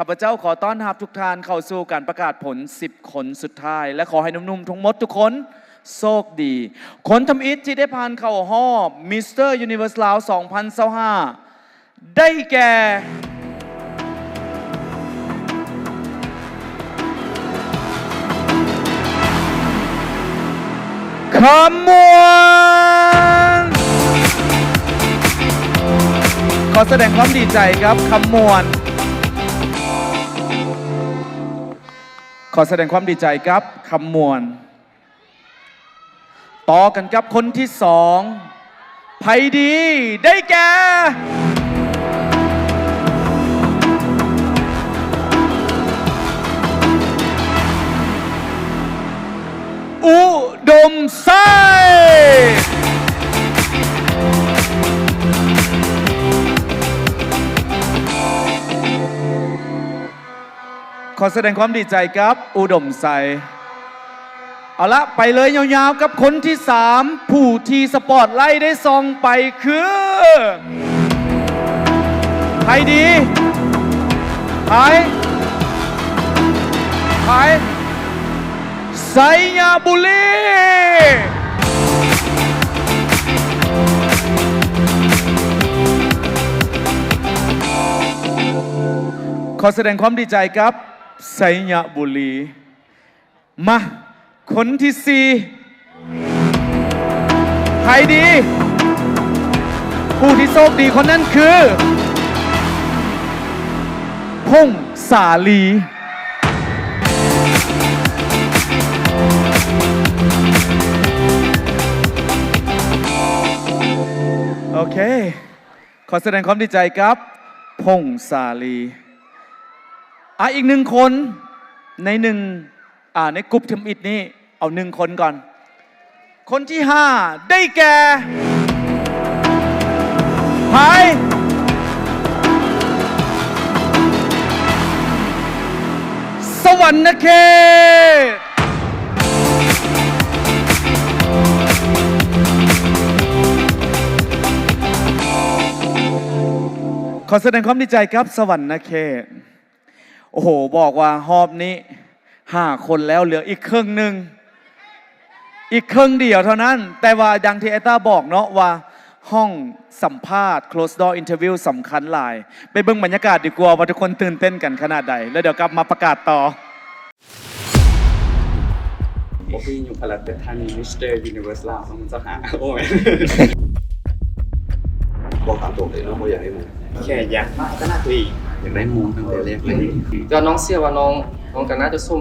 ຂ້າພະເຈົ້າຂໍຕ້ອນຮັບທຸກທ່ານເຂົ້າສູ່ການປະກາດຜົນສິບຄົນສຸດທ້າຍ ແລະ ຂໍໃຫ້ໜຸ່ມໆທັງໝົດທຸກຄົນໂຊກດີ. ຄົນທຳອິດທີ່ໄດ້ຜ່ານເຂົ້າຮອບ Mister Universe ລາວ ສອງພັນຊາວຫ້າ ໄດ້ແກ່ ຄຳມ່ວນ. ຂໍສະແດງຄວາມດີໃຈກັບຄຳມ່ວນ. ຂໍສະແດງຄວາມດີໃຈກັບຄຳມ່ວນ. ຕໍ່ກັນກັບຄົນທີສອງ ໃຜດີ ໄດ້ແກ່ ອຸດົມໄຊ. ຂໍສະແດງຄວາມດີໃຈກັບອຸດົມໄຊ. ເອົາລະ ໄປເລີຍຍາວໆກັບຄົນທີສາມ ຜູ້ທີ່ສະປອດໄລໄດ້ສ່ອງໄປຄື ໃຜດີ ໃຜ ໃຜ ໄຊຍະບູລີ. ຂໍສະແດງຄວາມດີໃຈກັບໄຊຍະບູລີ. ມາ ຄົນທີສີ່ ໃຜດີ ຜູ້ທີ່ໂຊກດີຄົນນັ້ນຄື ພົງສາລີ. ໂອເຄ ຂໍສະແດງຄວາມດີໃຈກັບພົງສາລີ. ອາ ອີກໜຶ່ງຄົນໃນໜຶ່ງ ອາ ໃນກຸ່ມທຳອິດນີ້ ເອົາໜຶ່ງຄົນກ່ອນ. ຄົນທີຫ້າ ໄດ້ແກ່ ໃຜ ສະຫວັນນະເຂດ. ຂໍສະແດງຄວາມດີໃຈກັບສະຫວັນນະເຂດ. ໂອ້ໂຫ ບອກວ່າຮອບນີ້ຫ້າຄົນແລ້ວ ເຫຼືອອີກເຄິ່ງໜຶ່ງ ອີກເຄິ່ງດຽວເທົ່ານັ້ນ. ແຕ່ວ່າດັ່ງທີ່ໄອ້ຕ້າບອກເນາະວ່າ ຫ້ອງສຳພາດ closed door interview ສຳຄັນຫຼາຍ. ໄປເບິ່ງບັນຍາກາດດີກວ່າ ວ່າທຸກຄົນຕື່ນເຕັ້ນກັນຂະໜາດໃດ ແລ້ວດຽວກັບມາປະກາດຕໍ່. ບໍ່ຄືຍຸງພະລັດເປັນທ່ານ Mister Universe ລາວ ສອງພັນຊາວຫ້າ ໂອ້ຍ ບອກຕາມຕົງເລີຍເນາະ ບໍ່ຢາກໄດ້ໝູ່ ແຄ່ຢາກພັດທະນາຕົວເອງ ຢາກໄດ້ໝູ່ຕັ້ງແຕ່ແລກເລີຍ. ແຕ່ວ່ານ້ອງເຊື່ອວ່ານ້ອງ ນ້ອງກໍໜ້າຈະສົມ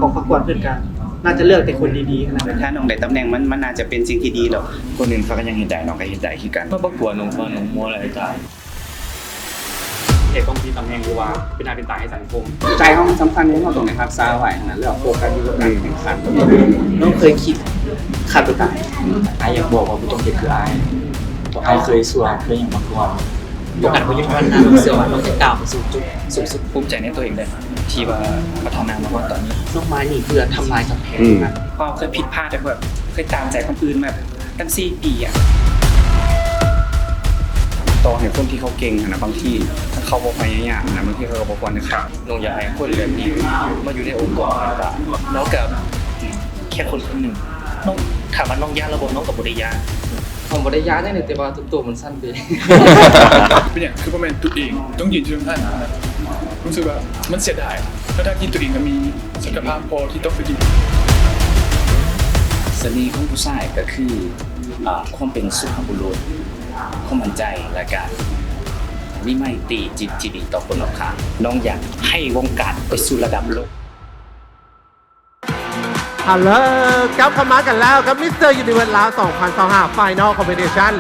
ກອງປະກວດເພິ່ນກໍໜ້າຈະເລືອກແຕ່ຄົນດີໆ ຖ້ານ້ອງໄດ້ຕຳແໜ່ງ ມັນ ມັນໜ້າຈະເປັນສິ່ງທີ່ດີດອກ. ຄົນອື່ນເຂົາກໍຍັງເຮັດໄດ້ ນ້ອງກໍເຮັດໄດ້ຄືກັນ. ມາບໍ່ກົວນ້ອງຟ້າວນ້ອງມົວແລ້ວອ້າຍຕາຍ. ເຮັດຕ້ອງມີຕຳແໜ່ງ ຫຼືວ່າເປັນໜ້າເປັນຕາໃຫ້ສັງຄົມ. ໃຈເຮົາມັນສຳຄັນ ເຮົາຕ້ອງໄດ້ຮັກສາໄວ້ຫັ້ນນະ ແລ້ວໂຟກັສຢູ່ກັບການແຂ່ງຂັນ. ນ້ອງເຄີຍຄິດຂ້າຕົວຕາຍ? ອ້າຍຢາກບອກວ່າບໍ່ຕ້ອງເຮັດຄືອ້າຍ ເພາະອ້າຍເຄີຍຊົ່ວ ເຄີຍຫຍັງມາກ່ອນ. ບໍ່ການບໍ່ຢຸດວັນນະ ເຊື່ອວ່ານ້ອງຈະກ້າວໄປສູ່ຈຸດສູງສຸດ. ພູມໃຈໃນຕົວເອງເດ້ ທີ່ວ່າພັດທະນາມາຮອດຕອນນີ້. ນ້ອງມານີ້ເພື່ອທຳລາຍກຳແພງນັ້ນ. ເພາະເຮົາເຄີຍຜິດພາດ ແຕ່ແບບເຄີຍຕາມໃຈຄົນອື່ນມາ ຕັ້ງສີ່ປີອະ. ຕໍ່ໃຫ້ຄົນທີ່ເຂົາເກັ່ງຫັ້ນນະ ບາງທີຖ້າເຂົາບໍ່ພະຍາຍາມຫັ້ນນະ ບາງທີເຂົາກໍບໍ່ຄວນໄດ້ເຂົ້າ. ນ້ອງຢາກໃຫ້ຄົນແບບນີ້ມາຢູ່ໃນອົງກອນຕ່າງໆ. ນ້ອງກໍແຄ່ຄົນຄົນໜຶ່ງ. ນ້ອງ ຖາມວ່ານ້ອງຢ້ານຫຼືບໍ່? ນ້ອງກໍບໍ່ໄດ້ຢ້ານ. ນ້ອງບໍ່ໄດ້ຢ້ານຫຍັງເດ ແຕ່ວ່າໂຕມັນສັ່ນເດ. ເປັນຫຍັງຄືບໍ່ແມ່ນຕົວເອງ? ຕ້ອງຢືນຢູ່ເທິງຫັ້ນ. ຮູ້ສຶກວ່າມັນເສຍດາຍ ທັງໆທີ່ຕົວເອງກໍມີສັກກະພາບພໍທີ່ຕ້ອງໄປຢືນ. ສະເໜ່ຂອງຜູ້ຊາຍກໍຄື ອາ ຄວາມເປັນສຸພາບບຸລຸດ, ຄວາມໝັ້ນໃຈ ແລະກະມີໄມຕີຈິດທີ່ດີຕໍ່ຄົນຮອບຂ້າງ. ນ້ອງຢາກໃຫ້ວົງການໄປສູ່ລະດັບໂລກ. ຮາໂລ ກັບເຂົ້າມາກັນແລ້ວກັບ Mister Universe ລາວ ສອງພັນຊາວຫ້າ Final Competition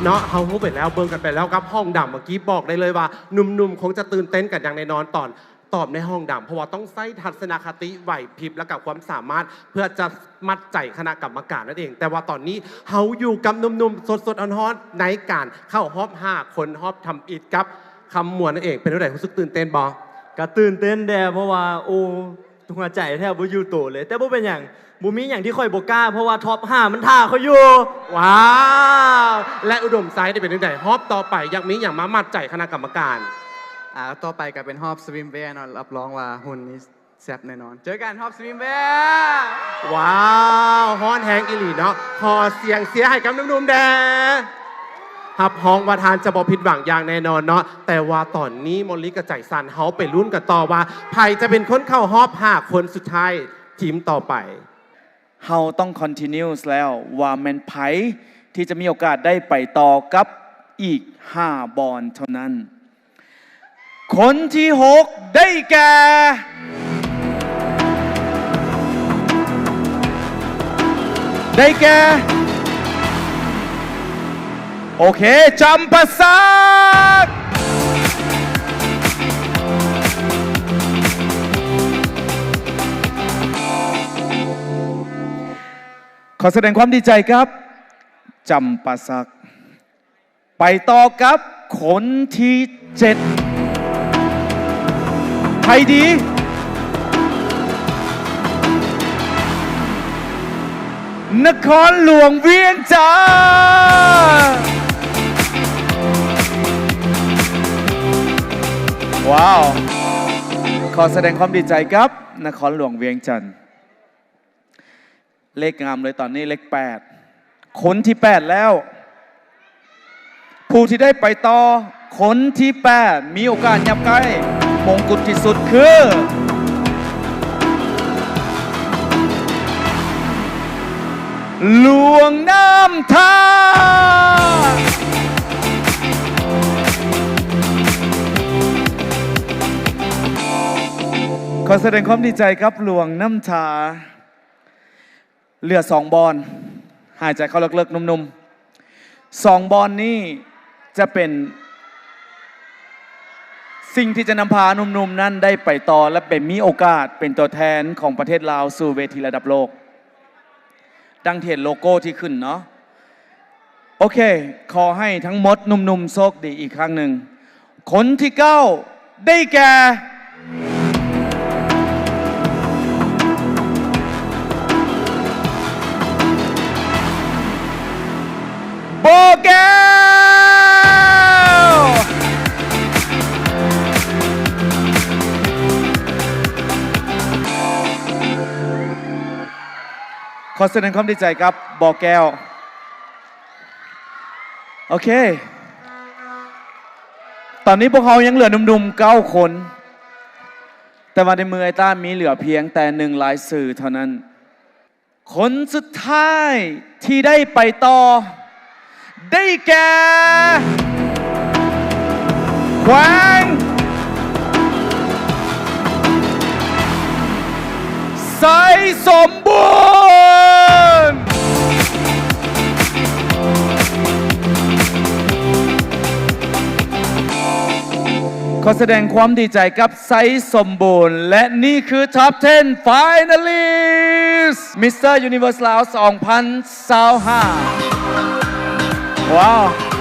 ເນາະ. ເຮົາຮູ້ໄປແລ້ວ ເບິ່ງກັນໄປແລ້ວກັບຫ້ອງດຳ. ເມື່ອກີ້ບອກໄດ້ເລີຍວ່າ ໜຸ່ມໆຄົງຈະຕື່ນເຕັ້ນກັນຢ່າງແນ່ນອນ ຕອນ ຕອບໃນຫ້ອງດຳ ເພາະວ່າຕ້ອງໃຊ້ທັດສະນະຄະຕິ ໄຫວພິບ ແລະກະຄວາມສາມາດ ເພື່ອຈະມັດໃຈຄະນະກຳມະການນັ້ນເອງ. ແຕ່ວ່າຕອນນີ້ເຮົາຢູ່ກັບໜຸ່ມໆສົດໆຮ້ອນໆ ໃນການເຂົ້າຮອບຫ້າຄົນຮອບທຳອິດກັບຄຳມ່ວນນັ້ນເອງ. ເປັນແນວໃດ? ຮູ້ສຶກຕື່ນເຕັ້ນບໍ່? ກະຕື່ນເຕັ້ນແດ່ ເພາະວ່າ ໂອ້ ຫົວໃຈແທບບໍ່ຢູ່ໂຕເລີຍ. ແຕ່ບໍ່ເປັນຫຍັງ, ບໍ່ມີຫຍັງທີ່ຂ້ອຍບໍ່ກ້າ ເພາະວ່າທັອບຫ້າມັນຖ້າຂ້ອຍຢູ່. ວ້າວ! ແລະ ອຸດົມໄຊນີ້ເປັນຈັ່ງໃດ? ຮອບຕໍ່ໄປຢາກມີຫຍັງມາມັດໃຈຄະນະກຳມະການ? ອ່າ ຕໍ່ໄປກໍເປັນຮອບສະວິມແວເນາະ ຮັບຮອງວ່າຫຸ່ນນີ້ແຊບແນ່ນອນ. ເຈີກັນຮອບສະວິມແວ. ວ້າວ ຮ້ອນແຮງອີ່ຫຼີເນາະ. ຂໍສຽງເຊຍໃຫ້ກັບໜຸ່ມໆແດ່. ຮັບຮອງວ່າທ່ານຈະບໍ່ຜິດຫວັງຢ່າງແນ່ນອນເນາະ. ແຕ່ວ່າຕອນນີ້ມົນລີກັບໃຈສັນ ເຮົາໄປລຸ້ນກັນຕໍ່ວ່າ ໃຜຈະເປັນຄົນເຂົ້າຮອບຫ້າຄົນສຸດທ້າຍ ທີມຕໍ່ໄປ. ເຮົາຕ້ອງ continues ແລ້ວວ່າແມ່ນໃຜທີ່ຈະມີໂອກາດໄດ້ໄປຕໍ່ກັບອີກຫ້າບ່ອນເທົ່ານັ້ນ. ຄົນທີຫົກ ໄດ້ແກ່ ໄດ້ແກ່ ໂອເຄ ຈຳປາສັກ. ຂໍສະແດງຄວາມດີໃຈກັບຈຳປາສັກ. ໄປຕໍ່ກັບຄົນທີເຈັດ ໃຜດີ? ນະຄອນຫຼວງວຽງຈັນ. ວ້າວ ຂໍສະແດງຄວາມດີໃຈກັບນະຄອນຫຼວງວຽງຈັນ. ເລກງາມເລີຍ ຕອນນີ້ເລກແປດ ຄົນທີແປດແລ້ວ. ຜູ້ທີ່ໄດ້ໄປຕໍ່ຄົນທີແປດ ມີໂອກາດຫຍັບໃກ້ມົງກຸດທີ່ສຸດຄື ຫຼວງນ້ຳທາ. ຂໍສະແດງຄວາມດີໃຈກັບຫຼວງນ້ຳທາ. ເຫຼືອສອງບ່ອນ ຫາຍໃຈເຂົ້າເລິກໆ ໜຸ່ມໆ. ສອງບ່ອນນີ້ຈະເປັນສິ່ງທີ່ຈະນຳພາໜຸ່ມໆນັ້ນໄດ້ໄປຕໍ່ ແລະ ໄປມີໂອກາດເປັນຕົວແທນຂອງປະເທດລາວສູ່ເວທີລະດັບໂລກ ດັ່ງທີ່ເຫັນໂລໂກ້ທີ່ຂຶ້ນເນາະ. ໂອເຄ ຂໍໃຫ້ທັງໝົດໜຸ່ມໆໂຊກດີອີກຄັ້ງໜຶ່ງ. ຄົນທີເກົ້າ ໄດ້ແກ່ ບໍ່ແກ້ວ. ຂໍສະແດງຄວາມດີໃຈກັບບໍ່ແກ້ວ. ໂອເຄ ຕອນນີ້ພວກເຮົາຍັງເຫຼືອໜຸ່ມໆເກົ້າຄົນ ແຕ່ວ່າໃນມືໄອຕ້າມີເຫຼືອພຽງແຕ່ໜຶ່ງລາຍຊື່ເທົ່ານັ້ນ. ຄົນສຸດທ້າຍທີ່ໄດ້ໄປຕໍ່ ໄດ້ແກ່ ແຂວງໄຊສົມບູນ. ຂໍສະແດງຄວາມດີໃຈກັບໄຊສົມບູນ ແລະ ນີ້ຄື Top ten Finalist Mister Universe Laos ສອງພັນຊາວຫ້າ. ວ້າວ.